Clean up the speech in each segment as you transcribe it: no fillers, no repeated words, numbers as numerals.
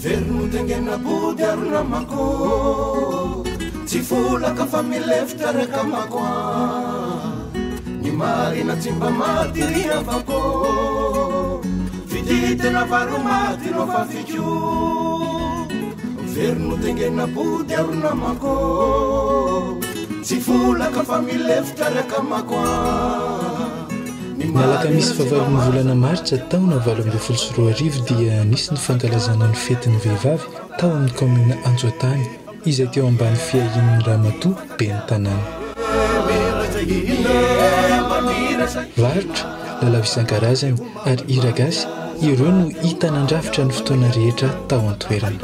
Very notengena body ary namako Tsy folaka fa milefitra ry akamako a Ny marina tsy mba maty ry havako Fitia tena vary ho maty no afafiko Very notengena body ary namako Tsy folaka fa milefitra ry akamako a Ny alakamisy fahavalon'ny volana martsa taona 2018 dia nisy ny fankalazana ny fetin'ny vehivavy tao amin'ny kaominina Antsoatany izay teo ambany fiahian'ny ramatoa ben'ny tanàna. Varotra, lalao isan-karazany ary hira gasy ireo no hita nandrafitra ny fotoana rehetra tao an-toerana.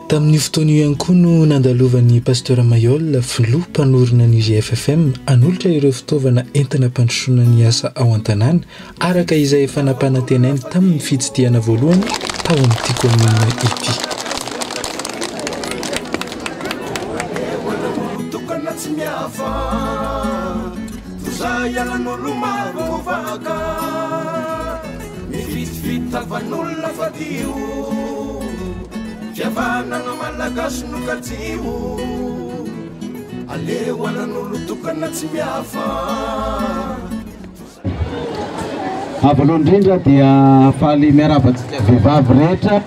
Tamin'io fotoana io ihany koa no nandalovan'ny Pasteur Mayol, filoha mpanorina ny GFFM, hanolotra ireo fitaovana entina hampandrosoana ny asa ao an-tanàna, araka izay efa nampanantenainy tamin'ny fitsidihana voalohany tao amin'ity kaominina ity. Fitavan'olona fadio, fihavanana malagasy no kajio. Aleo alan'olo tokana tsy mihafa. Voalohany indrindra dia faly miarahaba antsika vehivavy rehetra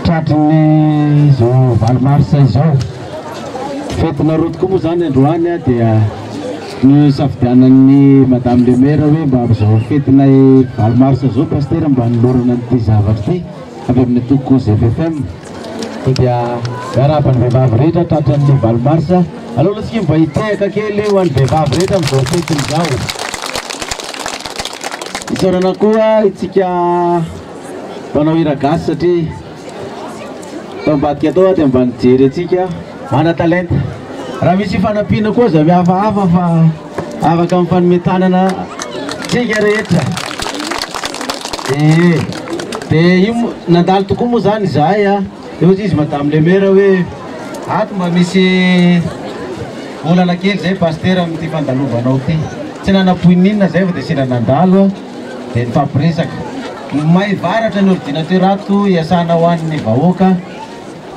tratry ny izao 8 marsa izao. Fetinareo tokoa moa izany androany dia nisafidianan'ny Madame le Maire hoe mba amin'izao fetinay 8 marsa izao Pasitera mba hanolorana an'ity zavatra ity avy amin'ny antoko GFFM. Koa dia miarahaba ny vehivavy rehetra tratran'ny 8 marsa. Aleo aloha isika mba hitehaka kely ho an'ny vehivavy rehetra amin'izao fetiny izao. Isaorana koa itsika mpanao hira gasy satria tao ambadika tao dia mba nijery antsika mana-talenta. Raha misy fanampiana koa aza mihafahafa fa afaka mifanome tanana tsika rehetra. Ee, dia io moa nandalo tokoa moa zany izahay a. Dia hoy izy Madame le Maire hoe ato mba misy Olana kely zay Pasitera amin'ity fandalovanao ity. Tsy nanampoininona zay fa dia sendra nandalo aho dia nifampiresaka. May varatra ny ordinateur ato iasana ho an'ny vahoaka.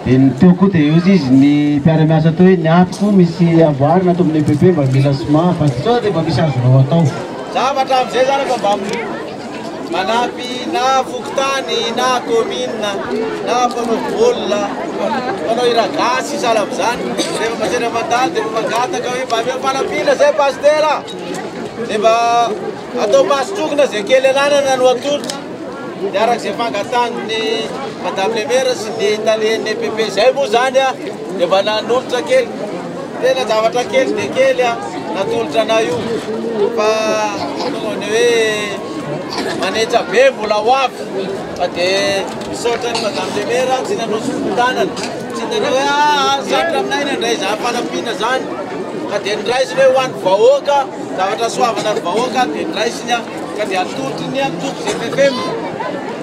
Dia ny teo koa dia hozy izy ny mpiara-miasa teo hoe ny ato koa misy amboarina ato amin'ny EPP mba mila ciment fa sao dia mba misy azonao atao. Zavatra amin'izay zany fa mba manampy na fokontany na commune na mpanao baolina, mpanao hira gasy sahala amin'izany, rehefa mba sendra mandalo dia mba mangataka hoe mba omeo fanampiana zay pasitera dia mba atao maso-trokina izay kely ananana no atolotra. Dia araka izay fangatahan'ny Madame le maire sy ny talen'ny EPP izay moa izany dia mba nanolotra kely, tena zavatra kely dia kely natolotra anay io fa tonga ny hoe manetsa be mbola ho avy fa dia misaotra ny Madame le maire tsy nanao sombin-tanana, tsy nanao hoe ah sarotra aminay ny handray izany fanampiana izany fa dia noraisiny hoe ho an'ny vahoaka, zavatra soavana ny vahoaka dia noraisiny. Ka dia atolotry ny antoko GPPM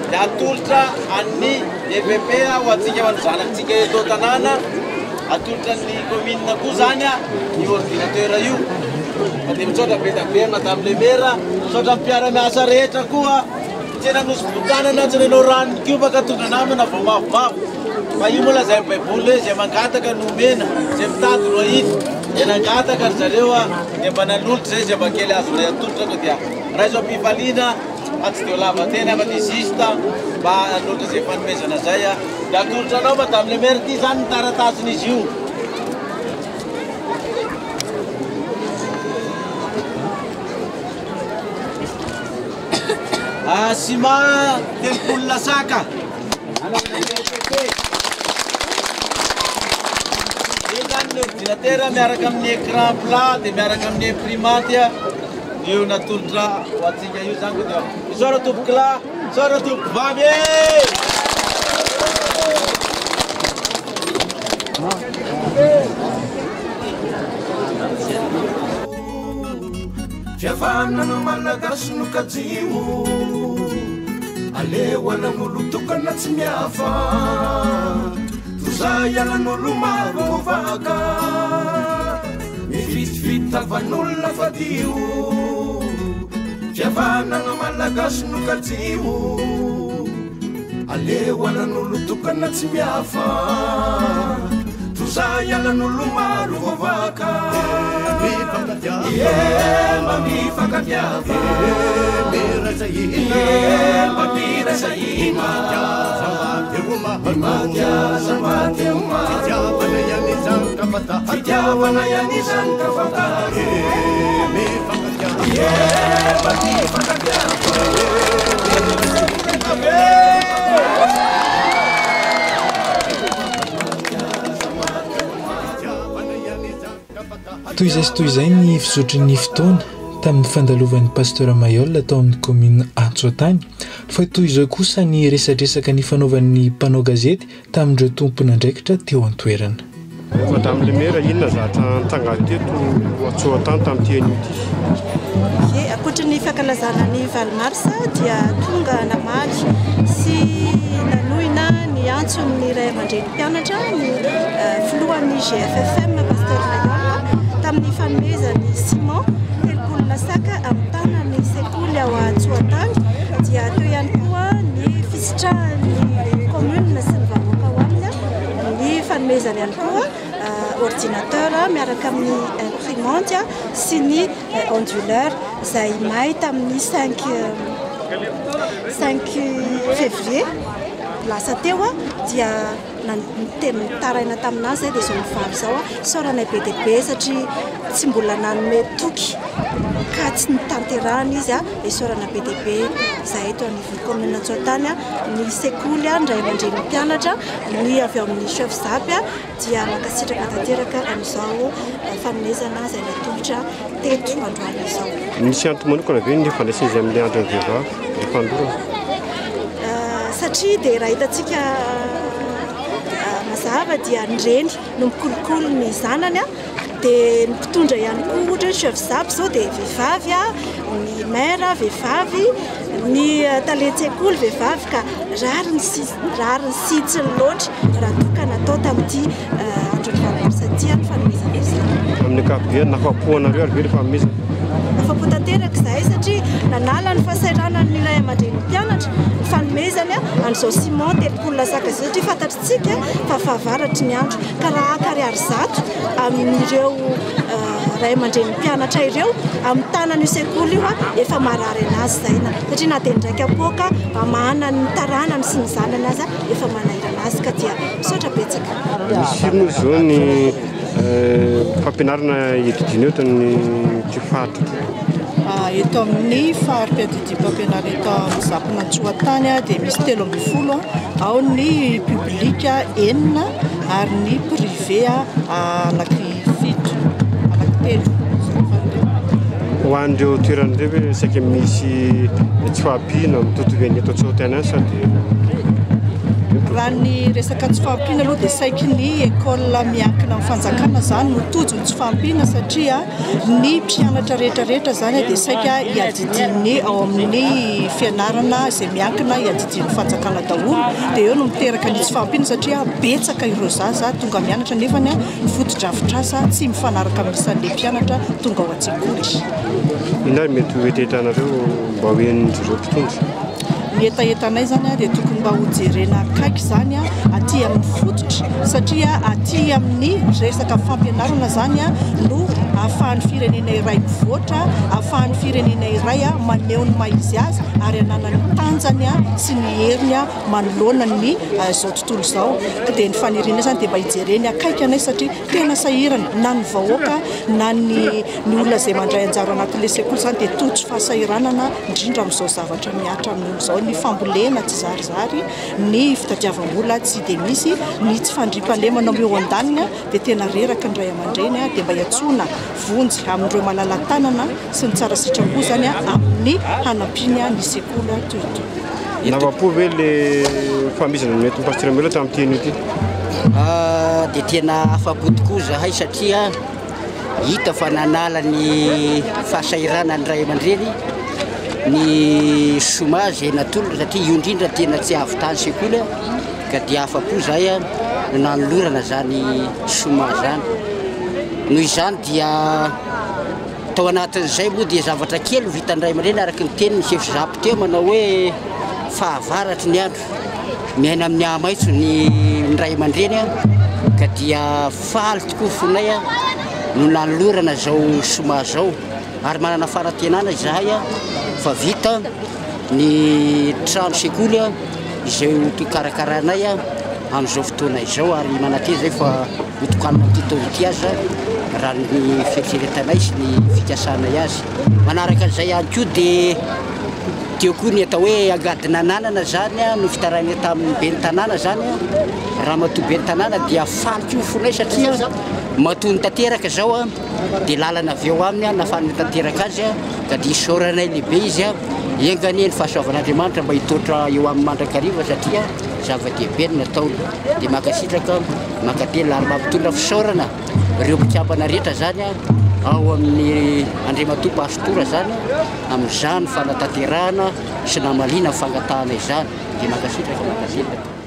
dia atolotra an'ny EPP ho antsika ho an'ny zanakitsika eto an-tanàna, atolotra ny commune koa zany io ordinateur io. Fa dia misaotra be dia be Madame le maire, misaotra ny mpiara-miasa rehetra koa, tsy nanosy-botanana, tsy nanao rano nikobaka tonga namana vao mavomavo. Fa io moa lazain'ny baiboly hoe izay mangataka no omena, izay mitady no ahita. Dia nangataka ry zareo dia mba nanolotra izay, izay mba kely azonay atolotra koa dia raiso am-pifaliana fa tsy dia ho lava teny afa dia juste mba hanolotra izay fanomezana izay. Dia atolotra anao Madame le maire ity izany ny taratasin'izy io. Ciment 30 lasaka. Io zany ny ordinateur miaraka amin'ny écran plat dia miaraka amin'ny imprimante io natolotra ho antsika io zany dia misaora tompokolahy, misaora tompokovavy e! Fihavanana malagasy no kajio Aleo alan'olo tokana tsy mihafa Tozay alan'olo maro vaka Mifitifity tavan'olona fadio Fihavanana malagasy no kajio Aleo alan'olo tokana tsy mihafa Tozay alan'olo maro voavaka Ie mba mifankatiava Ie mba miraisa hina Matiaza maty ho maro Fitiavana ihany izany ka fantaro Ie mba mifankatiava Toy izay sy toy izay ny fizotry ny fotoana tamin'ny fandalovan'ny Pasteur Mayol tao amin'ny kaominina Antsoatany, fa toy izao kosa ny resadresaka nifanaovan'ny mpanao gazety tamin'ireo tompon'andraikitra teo an-toerana. Madame le maire, inona zavatra nitranga teto Antsoatany tamin'ity anio ity? Ie, ankoatry ny fankalazana ny valo marsa dia tonga namaly sy nanohina ny antson'ny ray aman-dreny mpianatra ny filohan'ny GFFM Pasteur Mayol tamin'ny fanomezany ciment 30 lasaka amin'ny tanan'ny sekoly ao Antsoatany dia teo ihany koa ny fisitrahan'ny commune sy ny vahoaka ao aminy ny fanomezany ihany koa ordinateur miaraka amin'ny imprimante sy ny onduleur izay may tamin'ny 5 février lasa teo dia nitaraina taminazy izay dia izao mivaly izao. Isaoranay be dia be satria tsy mbola nanome toky ka tsy nitanterahana izy. Isaorana be dia be izahay eto anivon'ny commune Antsoatany, ny sekoly, ny ray aman-dreny mpianatra, ny avy ao amin'ny chef zap dia mankasitraka tanteraka amin'izao fanomezana izay natolotra teto androany izao. Misy antony manokana ve ny fandraisana izy amin'ilay andron'ny vehivavy, ilay fanolorana? Satria dia raha hitantsika mazava dia ny reny no mikolokolo ny zanany, dia ny mpitondra ihany koa ohatra hoe chef zap izao dia vehivavy, ny maire vehivavy, ny talen-tsekoly vehivavy ka rariny sy rariny sy hitsiny loatra raha toa ka natao tamin'ity andron'ny valo marsa ity ny fanomezana izany. Amin'ny ankapobeny nahafapo anareo ary ve ilay fanomezana? Afa-po tanteraka izahay satria nanala ny fahasahiranan'ny ray aman-drenin'ny mpianatra ny fanomezany an'izao ciment 30 lasaka izao satria fantatritsika fa fahavaratry ny andro ka raha haka ariary 100 amin'ireo ray aman-drenin'ny mpianatra ireo amin'ny tanan'io sekoly io efa marary anazy izay na satria na dia indraika poaka hamahana ny taranany sy ny zanany aza efa manahirana azy ka dia misaotra betsaka. Misy firy moa izao ny fampianarana iadidiana eto amin'ity faritra ity? Eto amin'ny fari-piadidiam-pampianarana eto amin'ny Zapina Antsoatany dia misy 13, ao ny public 6 ary ny privé 7, 3. Ho an'ireo toerana ireo ve saika misy tsy fahampiana mitovitovy any eto Antsoatany any sa dia Raha ny resaka tsy fahampiana aloha dia saiky ny école miankina amin'ny fanjakana izany no tojo ny tsy fahampiana satria ny mpianatra rehetrarehetra izany dia saika iadidian'ny ao amin'ny fianarana izay miankina iadidian'ny fanjakana daholo dia eo no miteraka ny tsy fahampiana satria betsaka ireo zaza tonga mianatra nefa ny fotodrafitrasa tsy mifanaraka amin'ny isan'ilay mpianatra tonga ao an-tsekoly. Inona ary mety ho hetahetanareo mba ho henon'ireo mpitondra? Ny hetahetanay izany dia tokony mba hojerena akaiky izany aty amin'ny fototra satria aty amin'ny resaka fampianarana izany no ahafahan'ny firenena iray mivoatra, ahafahan'ny firenena iray maneho ny maha izy azy ary ananany tanjany sy ny heriny manoloana ny izao tontolo izao. Dia ny fanirianay izany dia mba hijereny akaiky anay satria tena sahirana na ny vahoaka na ny ny olona izay mandray anjara ao anatin'ilay sekoly izany dia tojo fahasahiranana indrindra amin'izao zavatra mihatra amin'ny olona izao, ny fambolena tsy zarizary, ny fitadiavam-bola tsy dia misy, ny tsy fandriampahalemana eo an-daniny dia tena reraka ny ray aman-dreny dia mba iantsoana vonjy amin'ireo malala-tanana sy ny tsara sitrapo izany amin'ny hanampiany ny sekoly toy itony. Navapo ve le fahamizana noentin'ny Pasteur Melo tamin'ity anio ity? Dia tena afa-po tokoa izahay satria hita fa nanala ny fahasahiranan'ny ray aman-dreny ny soma izay natolony satria io indrindra tena tsy ahavitany sekoly ka dia afa-po izahay no nanolorana izany soma izany. Noho izany dia tao anatin'izay moa dia zavatra kely no vitan'ny ray aman-dreny araka ny tenin'ny chef zap teo manao hoe fahavaratry ny andro, miaina amin'ny hamaitso ny ray aman-dreny ka dia Faly tokoa fonay no nanolorana izao soma izao ary manana fanantenana izahay fa vita ny trano sekoly izay ho karakarainay amin'izao fotoana izao ary manantena izahay fa ho tokanina amin'ity taona ity aza raha ny fieritreretanay sy ny fikasanay azy. Manaraka an'izay ihany koa dia teo koa ny atao hoe angady nananana izany no fitarainay tamin'ny ben'ny tanàna izany. Ramatoa ben'ny tanàna dia faly koa ny fonay satria matoa ny tanteraka izao dia lalana avy eo aminy nahafahany tanteraka azy ka dia isaoranay lehibe izy. Enga anie ny fahasoavan'Andriamanitra mba hitoetra eo aminy mandrakariva satria zava-dehibe ny nataony. Dia mankasitraka, mankatelina ary mampitondra fisaorana ireo mpikambana rehetra izany ao amin'ny Andriamatoa Pastora izany amin'izany fanatanterahana sy namaliana ny fangatahana izany. Dia mankasitraka, mankatelina.